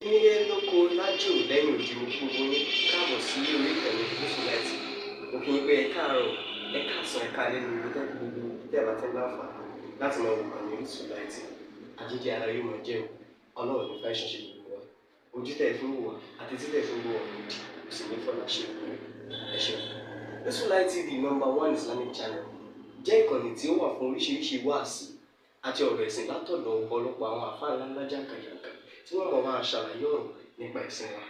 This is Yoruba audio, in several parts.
Nílé lóko, lájò, lẹ́yìn òdì, mo kí gbogbo yín káàbọ̀ sí orí ìkànnì Gúúsù Láìtì. Mo kí yín pé ẹ káàárọ̀, ẹ káàsán, ẹ káalẹ́ ní ibi tẹ́ gbogbo tẹ́ bá ti ń láǹfààní láti máa wò kàn ní Orísun Láìtì. Àjíjẹ ara yóò máa jẹun, Ọlọ́run ní fẹ́ ṣiṣẹ́ gbogbo wa. Ojú tẹ́ ẹ fi ń wò wá àti tí tẹ́ ẹ fi ń wò wá lòdì kò sì ní fọlá ṣe ìwé. Ẹ ṣeun. Orísun Light TV, number one Islamic channel, jẹ́ ìkànnì tí ó wà fún oríṣiríṣi wáàsí àti ọ̀rọ̀ ẹ̀sìn látọ̀dọ̀ ọ̀pọ̀lọpọ̀ àwọn àfáà ńláńlá jàǹkànjàǹkàn tí wọ́n mọ̀ máa ṣàlàyé ọ̀rọ̀ nípa ẹ̀sìn wa.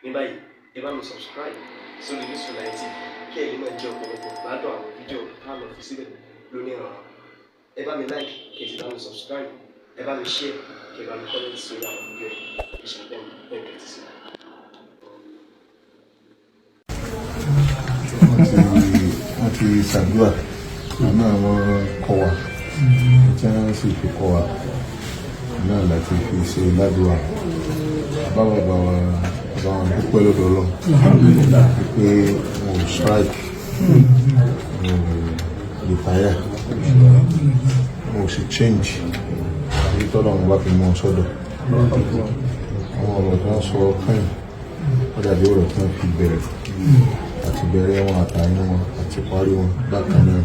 Ní báyìí, ẹ bá mi subscribe sórí Orísun Light TV kí ẹ lè máa jẹ ọ̀pọ̀lọpọ̀ gbádùn àwọn fídíò tá a lọ fi síbẹ̀ lónìí ọ̀rọ̀. Ẹ bá mi like, kí ẹ sì bá mi subscribe, ẹ bá mi share, kí ẹ bá mi comment sórí àwọn fídíò yìí. Ẹ ṣe bẹ́ẹ̀ bẹ́ẹ̀ tẹ́tí sí. Wọ́n ti ṣàdúrà àná, àwọn kọ́ wa tí wọ́n sì fi kọ́ wa náà láti fi ṣe ládùúgbà. Bàbá wa, bàbá wọn dúpẹ́ lọ́dọ̀ Ọlọ́run pé wọn ò strike, wọn ò retire, wọn ò sì change èyí tọ́lọ́run bá fi mú ọ sọ́dọ̀. Àwọn ọ̀rọ̀ tí wọ́n sọ kẹ́yìn, ó dàbí ọ̀rọ̀ tí wọ́n fi bẹ̀rẹ̀ àti bẹ̀rẹ̀ wọn, àtàrin wọn àti parí wọn bákan náà.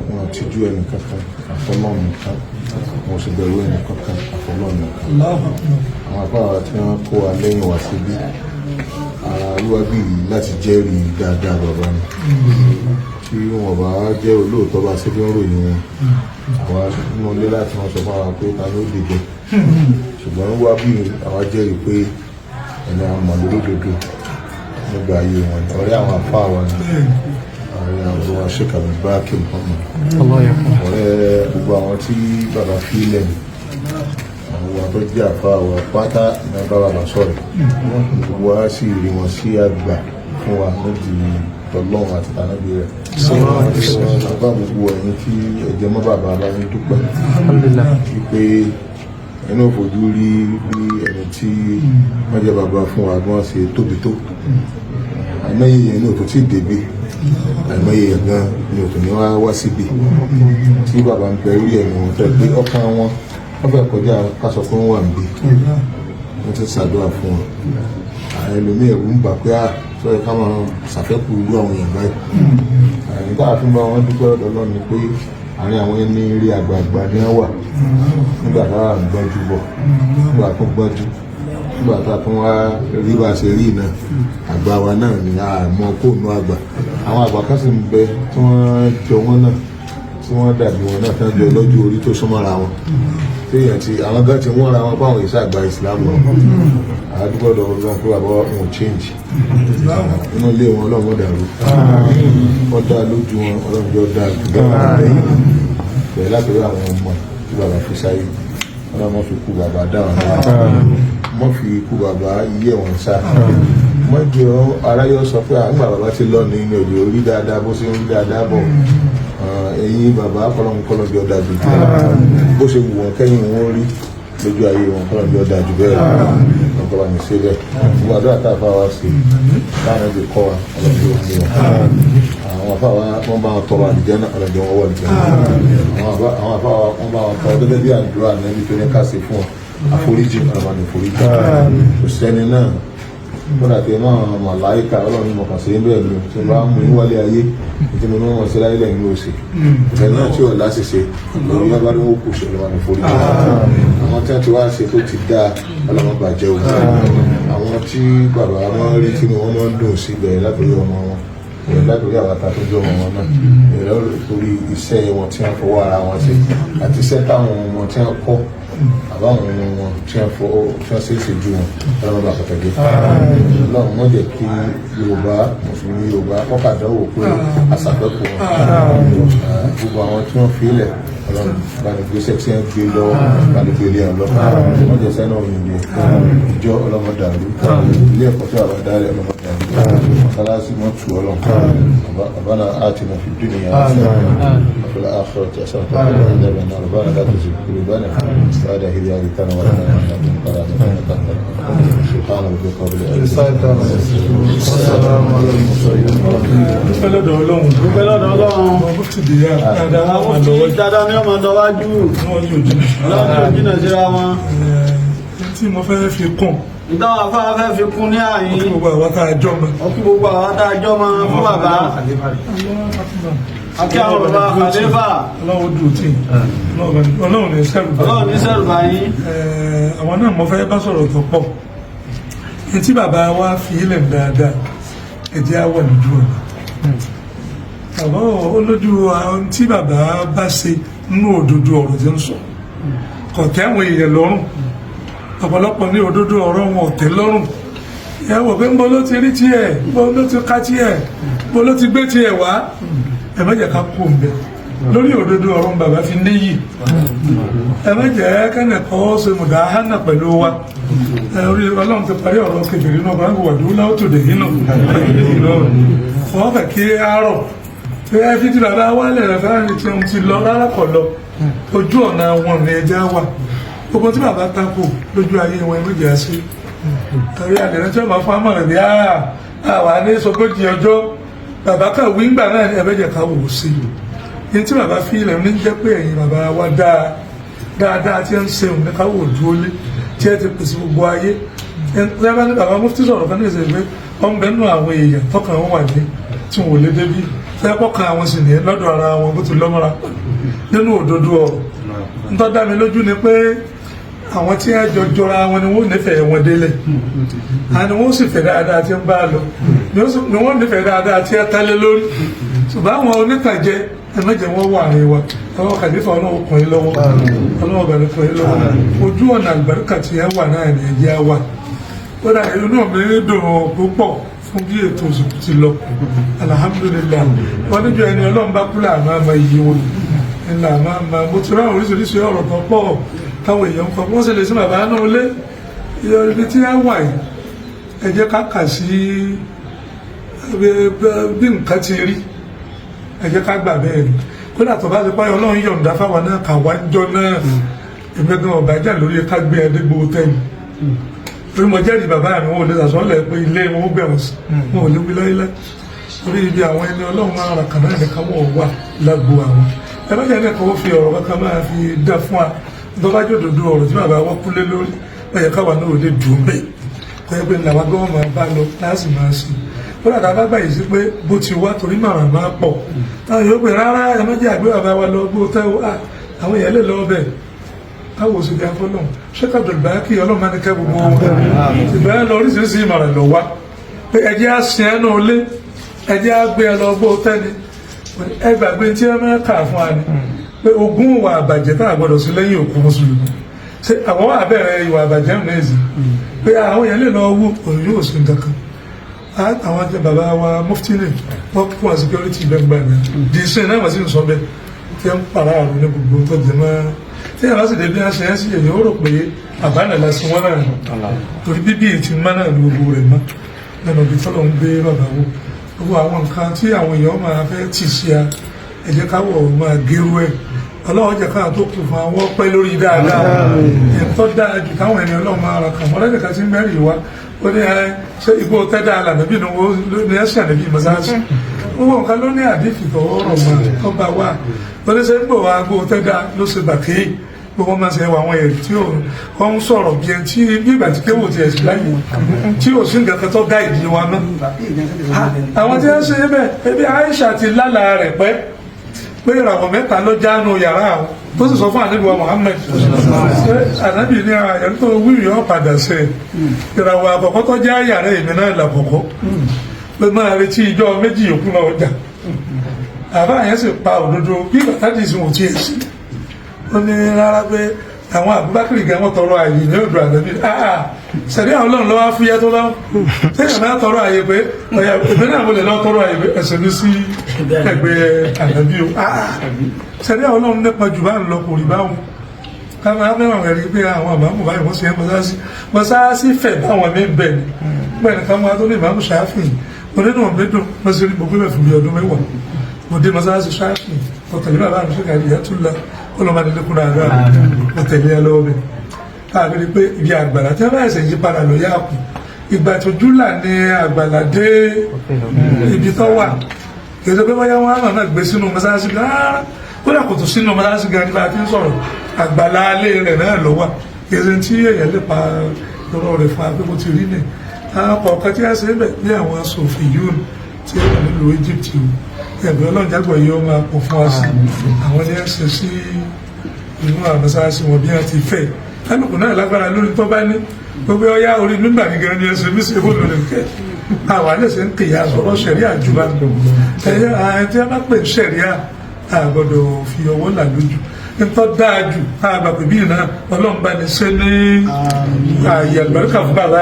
Wọn àtijú ẹnì kankan àfọlọ́run nìkan, wọn ò sì bẹ̀rù ẹnì kankan àfọlọ́run nìkan. Àwọn àbáwá tí wọ́n kó wa lẹ́yìn wá síbí ara wíwá bí yìí láti jẹ́rìí dáadáa bàbá ni. Tí wọn bá jẹ́ olóòótọ́ bá ṣe fi ń ròyìn wọn, àwa nínú ilé láti wọn sọ fún wa pé ta ló dìde, ṣùgbọ́n wíwá bí àwa jẹ́rìí pé ẹni àmọ̀ lódodo nígbà ayé wọn ni. Ọ̀rẹ́ àwọn àfáà wa ni, ọ̀rẹ́ àwọn wa Sheikh Abdulbaki Muhammad, ọ̀rẹ́ gbogbo àwọn tí bàbá fi lẹ̀ ní àwọn wa tó jẹ́ àfáà wa pátá ní bá bàbá sọ̀rọ̀. Gbogbo wa sì rí wọn sí àgbà fún wa nídìí tọlọ́run àti tànábì rẹ̀. Bàbá, gbogbo ẹ̀yin tí ẹ̀jẹ̀ mọ́ bàbá bá ní dúpẹ́ wípé ẹnu òfojú rí bí ẹni tí wọ́n jẹ́ bàbá fún wa bí wọ́n ṣe tóbi tó. Àìmọye yẹn ní òtún tí ì débi, àìmọye yẹn gan ní òtún ní wá wá síbi tí bàbá ń bẹ orí ẹ̀mí wọn fẹ́ pé ọkàn wọn wọ́n fẹ́ kọjá ká sọ pé wọ́n wà níbí, wọ́n ti ṣàdúrà fún wọn. Àwọn ẹlòmíì, ẹ̀rù ń bà pé à sọ yẹ ká máa ṣàfẹ́kù irú àwọn èèyàn báyìí. Àyìn tá a fi ń bá wọn dúpẹ́ ọ̀dọ̀ Ọlọ́run ni pé àárín àwọn ẹni rí àgbààgbà ní wọ́n wà nígbà tá à ń gbọ́njú bọ̀, nígbà tó gbọ́njú, nígbà tá a tún wá rí bá a ṣe rí náà, àgbà wa náà ni àmọ́ kóònù àgbà. Àwọn àgbà kan sì ń bẹ tí wọ́n jọ wọ́n náà, tí wọ́n dàbí wọn náà, tí wọ́n jọ lọ́jọ́ orí tó súnmọ́ra wọn, téèyàn ti àwọn gan ti wọ́n ra wọn fáwọn ìṣe àgbà ìsìlámù. Àdúgbò lọ́wọ́ lọ́wọ́ pé bàbá wọn ò change inú ilé wọn. Ọlọ́run dàrú, wọ́n dá lójú wọn, Ọlọ́run jọ dá jù bẹ́ẹ̀ lẹ́yìn bẹ̀rẹ̀ láti rí àwọn ọmọ tí bàbá fi sáyé. Ọlọ́run fi kú bàbá dá wọn náà, mọ́ fi kú bàbá yẹ̀ wọ́n sá, mọ́ jẹ́ aráyọ̀ sọ pé àgbà bàbá ti lọ ní inú òjò orí dáadáa bó ṣe ń rí dáadáa bọ̀. Ẹ̀yin bàbá, kọ́lọ́n kọ́lọ́n bí ọ̀dà jù bó ṣe wù wọ́n kẹ́yìn wọn rí lójú ayé wọn, kọ́lọ́n bí ọ̀dà jù bẹ́ẹ̀ lọ, kọ́ bá mi ṣe bẹ́ẹ̀. Gbogbo àdúrà tá a fa wa sí láàrin ibi kọ́ wa, ọlọ́run yóò fún wọn. Àwọn afa wa, wọ́n bá wọn tọrọ àlùjánnà, ọlọ́run jẹ́ wọn wọ àlùjánnà. Àwọn afa wa, wọ́n bá wọn tọrọ gẹ́gẹ́ bí àdúrà nẹ́bí tó ní ká ṣe fún wọn, àforíjì, ọlọ́run ní foríjì. Kò sẹ́ni náà kódà tí máa màláìka Ọlọ́run ní mọ̀kàn sí bẹ́ẹ̀ ni tí wọ́n bá mú yín wálé ayé tí mo ní wọ́n sí láyé lẹ́yìn ló ṣe ìfẹ́ náà tí ò láṣìṣe lórí wọn bá ní wọ́n kù sí, ọlọ́run ní foríjì. Àwọn tí wọ́n ti wá ṣe tó ti dá, Ọlọ́run bàjẹ́ o. Àwọn tí bàbá máa ń rí tí wọ́n máa ń dùn sí, bẹ̀rẹ̀ látòrí ọmọ wọn, bẹ̀rẹ̀ látòrí àwọn àtàtúnjọ ọmọ wọn náà, bẹ̀rẹ̀ látòrí iṣẹ́ wọn tí wọ́n fọwọ́ ara wọn ṣe àti iṣẹ́ táwọn ọmọ tí wọ́n kọ́ àbáwọn ọmọ wọn tí wọ́n fọ tí wọ́n ṣe é ṣe ju wọn. Ọlọ́run bá pàtàkì, Ọlọ́run wọ́n jẹ́ kí Yorùbá, mùsùlùmí Yorùbá kọ́kàdánwò pé àṣàfẹ́kù wọn. Gbogbo àwọn tí wọ́n fi ilẹ̀, Ọlọ́run bá ní gbèsè tí wọ́n gbé lọ́wọ́, bá ní gbé ilé ẹ̀ lọ, wọ́n jẹ́ sẹ́nà òyìnbó ìjọ ọlọ́mọ dàrú, ilé ẹ̀kọ́ tí wàá dálẹ̀ ọlọ́mọ dàrú, mọ́sálásí mọ́ tù. Ọlọ́run ربنا آتنا في الدنيا حسنة وفي الآخرة حسنة وقنا عذاب النار. ربنا لا تزغ قلوبنا بعد إذ هديتنا وهب لنا من لدنك رحمة إنك أنت الوهاب. سبحان ربك رب العزة. والسلام على المرسلين. Dúpẹ́ lọ́dọ̀ Ọlọ́run. Dúpẹ́ lọ́dọ̀ Ọlọ́run. Ọmọ ti dè yá dáadáa. Àwọn Máa lọ tí wájú. Dáadáa ní ọmọ lọ́wájú. Wọn ní ojú. Ọlọ́run ní òjìnà síra wọn. Tí mo fẹ́ fi kún. Ìtàn afárá fẹ́ fi kún ní àyín. Kí gbogbo àwọn tá a jọ mọ. Ó kí gbogbo àwọn tá a jọ mọ fún bàbá. Àkí àwọn bàbá Khalifa. Ọlọ́run dùn tí Ọlọ́run ní sẹ́rù bá. Ọlọ́run ní sẹ́rù bá yín. Àwọn náà mo fẹ́ bá sọ̀rọ̀ tó pọ̀. Etí bàbá wa fi ilẹ̀ dáadáa, ẹ̀jẹ̀ á wà lójú ọ̀nà. Bàbá olójú àwọn tí bàbá bá ṣe nínú òdodo ọ̀rọ̀ tí ń sọ kò tẹ́ àwọn èèyàn lọ́rùn. Ọ̀pọ̀lọpọ̀ ní òdodo ọ̀rọ̀ wọn ò tẹ́ lọ́rùn. Ẹ wò pé ńbọ ló ti rí tiẹ̀, ńbọ ló ti ká tiẹ̀, ńbọ ló ti gbé tiẹ̀ wá. Ẹ má jẹ́ ká kó ń bẹ lórí òdodo ọ̀rọ̀ bàbá fi níyì. Ẹ má jẹ́ kẹ́nìkan ṣe mùdáhánà pẹ̀lú wa. Orí Ọlọ́run ti parí ọ̀rọ̀ kẹfìrí náà bá ń wà dúró láwùjọ dè yín náà. Wọ́n fẹ́ kí á rọ̀ ẹ fi ti bàbá wálẹ̀ rẹ̀ fẹ́ràn ní tiẹ̀ ti lọ rárá kọ̀ lọ. Ojú ọ̀nà wọn ni ẹja wà. Gbogbo tí bàbá tako lójú ayé wọn ẹ méjì á sí. Torí àdéhùn tí wọ́n máa fún amọ̀ràn bí àwa ní sọgójì ọjọ́ bàbá kan wí ńgbà náà ní ẹ̀bẹ̀jẹ̀ ká wò ó sí i. Ní tí bàbá fi ilẹ̀ ní jẹ́ pé ẹ̀yin bàbá wa dáa dáadáa tí ń ṣe òun ní ká wò ó dúró lé tí ẹ ti pèsè gbogbo ayé. Ẹ bá ní bàbá mufti sọ̀rọ̀ kan ní ìṣẹ̀lẹ̀ pé wọ́n ń bẹ nínú àwọn èèyàn tọkàn wọn wà ní tí wọn ò lè débi tẹ́pọ̀ kan àwọn sì ní lọ́dọ̀ ara wọn bó ti lọ́mọ́ra nínú òdodo ọ̀rọ̀. Ntọ́ dá mi lójú ni pé àwọn tí wọ́n jọ jọra wọn ni wọ́n nífẹ̀ẹ́ wọn délẹ̀, àni wọ́n sì fẹ́ dáadáa tí ń bá a lọ, ni wọ́n nífẹ̀ẹ́ dáadáa tí ẹ tẹ́lẹ̀ lórí. Ṣùgbọ́n àwọn onítàjẹ ẹ má jẹ́ wọ́n wà ní wa. Àwọn Khalifa Ọlọ́run kàn yín lọ́wọ́, Ọlọ́run bẹ̀rẹ̀ kàn yín lọ́wọ́. Ojú ọ̀nà àlùbáríkà tí ẹ wà náà ní ẹ̀jẹ̀ wà. Ó dà inú mi dùn púpọ̀ fún bí ètò òsìkú ti lọ. Alhamdulillah. Wọ́n níjọ ẹni Ọlọ́run bá kú láàmú àmọ́ iye wọn. Ńlá àmọ́ àmọ́ mo ti ráwọn oríṣiríṣi ọ̀rọ̀ kan pọ̀ táwọn èèyàn kan wọ́n sì lè sí bàbá náà lé ibi tí a wà yìí. Ẹ jẹ́ ká kà sí bí nǹkan ti rí, ẹ jẹ́ ká gbà bẹ́ẹ̀ ni. Kódà tó bá ti pààyàn Ọlọ́run yọ̀ǹda fáwọn náà kà wá ń jọ náà. Èmi gan ọ̀bá jà lórí ká gbé ẹdẹ́gbò tẹ́ni. Torí mo jẹ́rìí bàbá mi, wọn ò lè sàsọ́lẹ̀ pé ilé wọn ó bẹ̀rù sí, wọn ò lè wí láíláí. Torí ibi àwọn ẹni Ọlọ́run máa ra kànáà nìkan wọn ò wà lágbo àwọn. Ẹ má jẹ́ nìkan ó fi ọ̀rọ̀ kankan máa fi dá fún wa. Tó bá jẹ́ òdodo ọ̀rọ̀ tí bàbá wọn kúlé lórí, ó yẹ káwa náà ò lè dùn bẹ́ẹ̀. Kọ́ ẹ pé làwa gbọ́ máa bá lọ láti máa ṣe. Kódà tá a bá gbà yìí sí pé bó ti wá torí màrà máa pọ̀. Táwọn yóò pè rárá ẹ má jẹ́ àgbé bàbá wa lọ bó tẹ́ o. Àwọn èèyàn lè lọ bẹ̀. Káwo sì di afọlọ́hún. Ṣé Abdulbaki Ọlọ́run máa ní kẹ́ gbogbo wọn. Ìgbà lọ oríṣiríṣi ìmọ̀ràn lọ wá. Pé ẹ jẹ́ á sin ẹ́ náà lé, ẹ jẹ́ á gbé ẹ lọ bó tẹ́ ni. Ẹ gbàgbé tí ẹ máa kà fún wa ni. Pé ogún ìwà àbàjẹ́ tá a gbọ́dọ̀ sí lẹ́yìn òkú mùsùlùmí. Ṣé àwọn wà bẹ̀rẹ̀ ìwà àbàjẹ́ mẹ́sì? Pé àwọn èèyàn lè lọ wú òun yóò sí nǹkan kan. Àwọn jẹ bàbá wa mufti ni wọ́n kó wa security gbẹngbà ni. Di iṣẹ́ náà wọ́n sì ń sọ bẹ́ẹ̀ tí ń para àrùn ní gbogbo tó jẹ mọ́. Tí yàrá sì débi àṣẹ ẹ̀ sì èyàn ó rò pé àbánà la sí wọn náà. Torí bíbí ti mọ́ náà ní gbogbo rẹ̀ mọ́. Lẹ́nu ibi tọ́lọ̀ ń gbé bàbá wo. Gbogbo àwọn nǹkan tí àwọn èèyàn máa fẹ́ tì sí a, ẹ jẹ́ káwọ̀ máa gérú ẹ̀. Ọlọ́run jẹ́ káwọn tó kù fún àwọn pẹ́ lórí dáadáa. Ẹ̀tọ́ dáa jù káwọn ẹni Ọlọ́run máa ra kàn. Mọ́lẹ́dẹ̀ kan ti ń mẹ́rin wá. Ó ní ẹ ṣé igbó tẹ́dá alànàbí ni wọ́n ní ẹ̀sìn ànàbí mọ́sáàsì. Gbogbo nǹkan ló ní àdífì tó rọ̀ mọ́ tó bá wà. Ó ní ṣe ń gbò wá gbó tẹ́dá ló ṣe bàkí. Gbogbo máa ṣe wà àwọn ẹ̀rí tí ó ń sọ̀rọ̀ bí ẹni tí bí ìgbà tí kéwò ti ẹ̀sìn láyé tí ò sí nǹkan kan tó dá ìdí wa mọ́. Àwọn tí wọ́n ṣe é bẹ́ẹ̀ ebi Aisha ti lálàá rẹ̀ pẹ́ pé ìràwọ̀ mẹ́ta ló jánu yàrá àwọn tó sì sọ fún ànábì wa Muhammad. Ànábì ní àyẹ̀ tó wíwì ọ́ padà ṣe ìràwọ̀ àkọ́kọ́ tó já yàrá èmi náà làkọ́kọ́ pé máa retí ìjọ méjì yòókù náà ọjà. Àbá yẹn sì pa òdodo bí bàtà dì sí òtí èsì. Ó ní rárá pé àwọn Abubakar gan wọ́n tọrọ àyè ní ọ̀dọ̀ ànábì. Sẹ̀rí àwọn Ọlọ́run lọ́wọ́ fúyẹ́ tó bá ń sẹ́yìn náà tọrọ àyè pé ọ̀yà èmi náà mo lè lọ tọrọ àyè pé ẹsẹ̀ mi sí ẹgbẹ́ ànábì o. Sẹ̀rí àwọn Ọlọ́run nípa jù bá ń lọ kò rí báwọn. Káwọn amẹ́wọ̀n rẹ̀ rí pé àwọn àmàmù báyìí wọ́n ṣe é mọ́sáàsì mọ́sáàsì fẹ̀ báwọn mi bẹ̀ ni. Bẹ́ẹ̀ ni káwọn adó ní ìmáàmù Ṣáfì onínú mi dùn mo sì rí gbogbo ìfún bí ọdún mẹ́wàá. Mo dé mọ́sáàsì Ṣáfì ọ̀tẹ̀lẹ́ bàbá mi ṣe kàdí ìyàtúlá kọlọ́mọdé dáadáa mo tẹ̀lé ẹ lọ́wọ́ mi. Káàkiri pé ibi àgbàlá tí wọ́n bá ẹ̀sẹ̀ yí padà ló yá kù. Ìgbà tó júlà ní àgbàlá dé ibi tó wà. Kì í ṣe pé bóyá wọ́n á máa gbé sínú mọ́sáàsì rárá. Kódà kò tó sínú mọ́sáàsì gan nípa tí ń sọ̀rọ̀ àgbàlá alẹ́ rẹ̀ náà ló wà. Kìí tí èèyàn lè pa lọ́rọ̀ rẹ̀ fún abẹ́ bó ti rí ni. Àwọn kọ̀ọ̀kan tí a ṣe ń bẹ̀ ní àwọn aṣòfin yìí tí ó wà nílùú Egypt o, ẹ̀bùn ọlọ́run jágbọ̀ yìí ó máa pọ̀ fún wa sí àwọn ní ẹ̀ṣẹ̀ sí inú àmọ́sáàsì wọn bí wọ́n ti fẹ́. Kálukú náà lágbára lórí tó bá ní gbogbo ọyá orí nígbà gígan ní ẹsẹ̀ mísè bó lórí kẹ́ àwa lè ṣe ń kìyà sọ̀rọ̀ ṣẹ̀ríà jù bá lọ. Ẹ̀yẹ àti tí a bá pè ń ṣẹ̀ríà a gbọ́dọ̀ fi ọwọ́ là lójú ntọ́ dáa jù a gbà pé bí iná ọlọ́run bá ní ṣe ní ààyè àlùbáríkà fún bàbá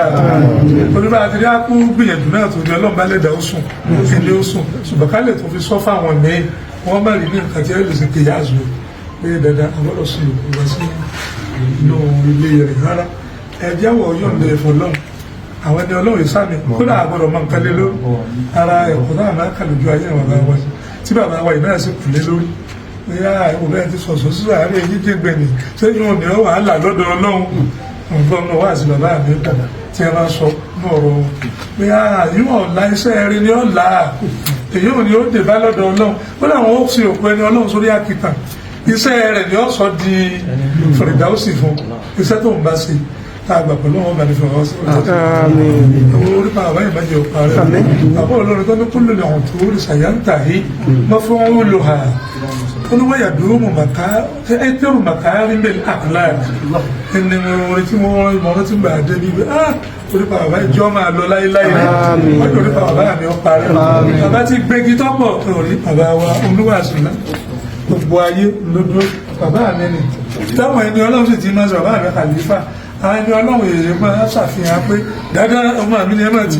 oníbà àti rí akú gbìyànjú náà tó ní ọlọ́run bá lè dá ó sùn ilé ó sùn, ṣùgbọ́n ká lè tó fi sọ fáwọn míì wọ́n má rí ní nǹkan tí ẹ lè ṣe kìyà zù pé dandan a gbọ́dọ̀ sí òkú wá sí inú ilé rẹ̀ rárá. Ẹ jẹ́wọ́ yọ̀ǹda ẹ̀fọ́ lọ́hùn àwọn ẹni ọlọ́run ìsámi kódà a gbọ́dọ̀ mọ nǹkan lé lórí ara ẹ̀kọ́ náà máa kà lójú ayé àwọn bàbá wa tí bàbá wa yìí náà sì kù lé lórí bóyá ìwò bẹ́ẹ̀ ti sọ̀sọ̀ sí àárẹ̀ yìí dìgbẹ́ ni sẹ́yìn òní ọ wàhálà lọ́dọ̀ ọlọ́run nǹkan náà wà sí bàbá mi pọ̀ tí a bá sọ ní ọ̀rọ̀ bóyá yóò ọ̀la iṣẹ́ rí ni ọ̀la èyí ò ní ó dé bá lọ́dọ̀ ọlọ́run ó láwọn ó fi òkú ẹni ọlọ́run sórí àkìtàn iṣẹ́ rẹ̀ ni ó sọ di fèrèdáùsì fún iṣẹ́ tó ń bá ṣe tá a gbà pẹ̀lú àwọn ọba ní fèrèdáùsì orí pa àbáyé má jẹ́ òpa rẹ̀ àbọ̀ olórin tó ní kúlò ní ọ̀hún tó rí sàyáǹtà yìí mọ́ fún wọn lò hà olùwàyà dúró mọ̀ màkà ẹtẹ́rù màkà rí mẹ́lì àkàlà ẹni orin tí wọ́n mọ̀ ọ́n ti gbà dé bíi ah orí pa bàbá ìjọ máa lọ láéláé wọ́n jọ orí pa bàbá mi ó parí bàbá ti gbégi tọ́pọ̀ orí bàbá wa olúwàsùn náà gbogbo ayé lódó bàbá mi ni táwọn ẹni ọlọ́run sì ti máa sọ bàbá mi kàlífà àwọn ẹni ọlọ́run èyí máa ṣàfihàn pé dáadáa ọmọ mi ni ẹ máa ti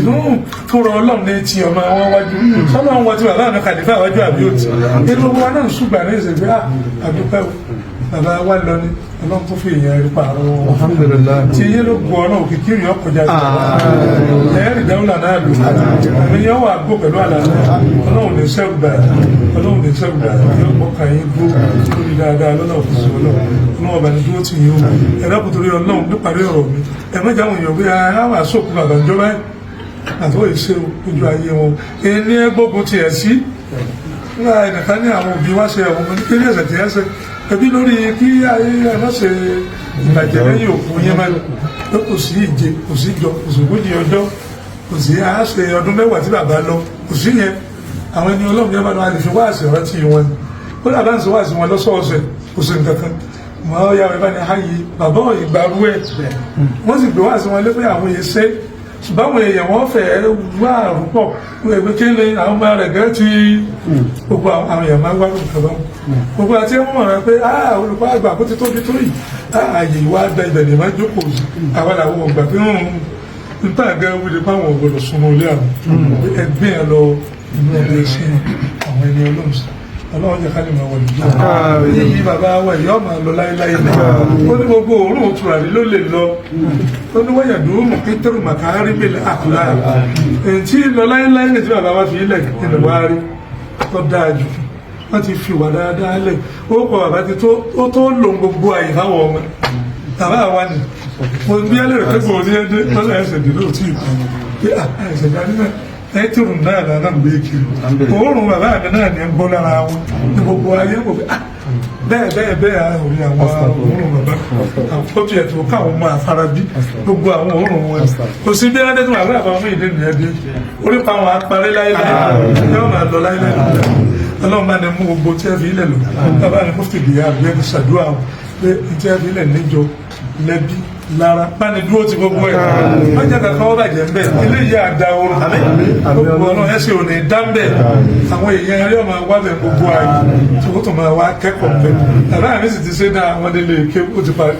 fúnra ọlọ́run ní ti ọmọ wọn wájú sọlọ́run wọ́n ti bàbá mi kàlífà wájú àbí òtí inú wa náà ṣùgbà ní ìṣègbè àdúpẹ́ bàbá wa lọ ní ọlọ́run tó fi èèyàn rí pààrọ̀ wọn. Alhamdulillah. Tí yé ló gbọ́ ọlọ́run kìkì rí ọkọjá ìjọba ẹ̀ẹ́rì dáwùlà náà lò àmì yẹn wà gbó pẹ̀lú àlàáfíà ọlọ́run ní sẹ́rù bàrà ọlọ́run ní sẹ́rù bàrà yóò mọ kàn yín dúró lórí dáadáa lọ́nà òfìsì ọlọ́run ọlọ́run ọba ní dúró tì yín o ẹ̀rọ kùtùrí ọlọ́run níparí ọ̀rọ̀ mi ẹ̀ mẹ́jà àwọn èèyàn bí àwọn àsòkù bàbá ń jọba àti wọ́n ṣe ojú ayé wọn ẹni ẹ gbógun tiẹ̀ sí nígbà ẹnìkan ní àwọn òbí wá ṣe àwọn ọmọ ní kí ẹsẹ̀ tiẹ̀ ṣe ẹbí lórí kí ayé ẹ má ṣe ìbàjẹ́ lẹ́yìn òkú yẹn má pé kò sí ìje kò sí ìjọ kò sí ogójì ọjọ́ kò sí àáṣe ọdún mẹ́wàá tí bàbá lọ kò sí yẹn àwọn ẹni ọlọ́run yẹn bá lọ àlè fi wáàsí rántí wọn ni ó dàbá ń sọ wáàsí wọn lọ́sọ̀ọ̀sẹ̀ kò sí nǹkan kan mọ ya rẹ bá ní háyì bàbá ìgbàrú ẹ wọ́n sì gbé wáàsí wọn lé pé àwọn yẹn ṣe ṣùgbọ́n àwọn èèyàn wọ́n fẹ́ wá àrùpọ̀ wọ́n kí ni àwọn ọmọ rẹ̀ gẹ́ ti gbogbo àwọn èèyàn máa ń wá lóòótọ́ bá wọn gbogbo àti ẹ̀wọ̀n mọ̀ rẹ pé ah olùkọ́ àgbà kó ti tóbi tó yìí ààyè ìwà da ibẹ̀ ní máa jókòó sí àwọn làwọn ọgbà pé ń tà gẹ́ wílé báwọn ọ̀gbọ̀dọ̀ súnmọ́ ilé àwọn ẹgbẹ́ ẹ lọ inú ọdẹ sí àwọn ẹni ọlọ́run sí ọlọ́run jẹ́ ká lè máa wọlé jù yíyí bàbá wa ìyá ọmọ lọ láéláé ní ó ní gbogbo òórùn tùràrí ló lè lọ ó ní wáyà dúró mọ̀ kí tẹ́rù màkà rí bẹ́ẹ̀ àkùlá èyí tí lọ láéláé ní tí bàbá wa fi ilẹ̀ nínú wa rí tó dáa jù wọ́n ti fi wà dáadáa lẹ̀ ó kọ bàbá ti tó ó tó lò gbogbo àyè fáwọn ọmọ bàbá wa ni mo bí ẹlẹ́rìí pé kò ní ẹdẹ lọ́sẹ̀ ẹsẹ̀ dì lóòtì pé ẹsẹ̀ dání náà ẹtìrù náà náà náà gbé kiri òórùn bàbá mi náà ní ń bọ́ lára wọn ní gbogbo ayé kò fi bẹ́ẹ̀ bẹ́ẹ̀ bẹ́ẹ̀ orí àwọn òórùn bàbá àkótó ẹ̀ tó káwọn ọmọ àfarabí gbogbo àwọn òórùn wọn kò sí bí ẹni tó wà láàbà fún ìdí nìyẹn dé orí pa àwọn apalẹ́ láéláé yóò máa lọ láéláé ọlọ́run bá ní mú gbogbo tí ẹ fi ilẹ̀ lọ bàbá mi mufti bìyà àbí ẹni ṣàdúrà pé tí ẹ fi ilẹ̀ níjọ lẹ́bí lára báni dúró ti gbogbo ẹ̀ wọ́n jẹ́ kankan wọ́n bàjẹ́ ńbẹ́ eléyìí àdá oorun gbogbo ọ̀nà ẹ̀sìn ò ní dá ńbẹ́ àwọn èèyàn eré ọmọ wa bẹ̀ gbogbo ààyè tí wọ́n tún máa wá kẹ́kọ̀ọ́ ńbẹ́ bàbá mi sì ti ṣe dá àwọn nílé ike ó ti parí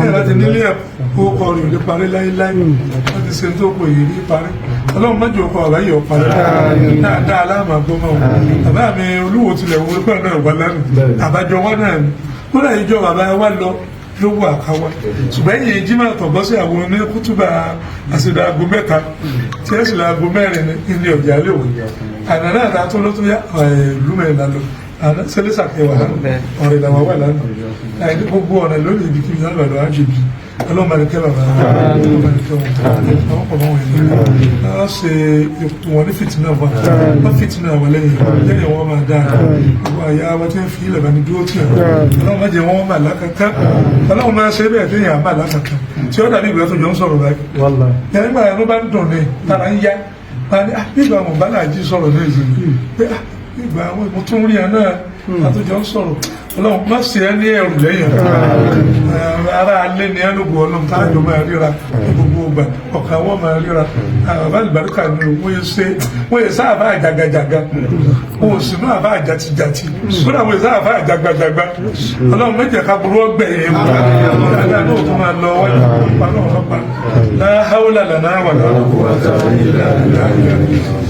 ẹ̀ láti nílé ẹ̀kọ́ kọ rè lè parí láéláé wọ́n ti ṣe tó kọ èyí rí parí ọlọ́run mọ́jọ ọkọ̀ ọ̀bá yìí ó parí dáadáa aláàmà gbọ́mọ̀ bàbá mi olúwo tilẹ̀ wọlé pẹ̀lú náà wà lánàá àbájọ wa náà kódà ìjọ bàbá wa lọ ló wà káwa ṣùgbọ́n ẹ̀yìn jimá tọ̀gbọ́ sí àwọn oní kútùbà àṣìlẹ̀ aago mẹ́ta tí ẹ̀ sì lọ aago mẹ́rin ní ilé ọ̀jà lè wò àná náà ta tó ló tó yá ìlú mẹ́rin la lọ àná sẹ́lẹ̀sà kẹwàá lánàá ọ̀rẹ́ làwọn wà lánàá àìní gbogbo ọ̀nà lónìí ibi kí n sábà lọ ájèbí Ọlọ́run bá ní kẹ́ bàbá, ọlọ́run bá ní kẹ́ wọn, àwọn kọ̀ bá wọn yẹn náà ṣe ipò wọn ní fìtínà wa, wọn fìtínà wà lẹ́yìn lẹ́yìn wọn máa dáa. Gbogbo àyà wa tí ń fi ilẹ̀ bá ní dúró tì ẹ̀, ọlọ́run má jẹ́ wọn máa lákàtà. Ọlọ́run máa ṣe bẹ́ẹ̀ téèyàn máa lákàtà tí ó dàbí ìgbà tó jọ ń sọ̀rọ̀ báyìí. Yẹn nígbà yẹn ló bá ń dùn ní tara ń yá wọn ni nígbà wọn bá náà jí sọ̀rọ̀ ní ìsinmi pé nígbà wọn mo tún rí ẹ náà àtúnjọ ń sọ̀rọ̀. Ọlọ́run má ṣe ẹ́ ní ẹrù lẹ́yìn ara alẹ́ ni ẹ́ lógo. Ọlọ́run tá a jọ máa ríra ní gbogbo ìgbà, ọ̀kan wọ́n máa ríra. Bàbá àlùbáríkà ni o, wọ́n yẹ ṣe wọ́n yẹ sáàbà àjàgàjàgà, wọn ò sì máa bá àjàtìjàtì, kódà wọ́n yẹ sáàbà àjàgbàjàgbà. Ọlọ́run méjì ká burú ọgbẹ̀ yẹn wọ́n dáadáa náà tó máa lọ wájú pa náà lọ́pa. La hawla lana wala quwwata illa billah.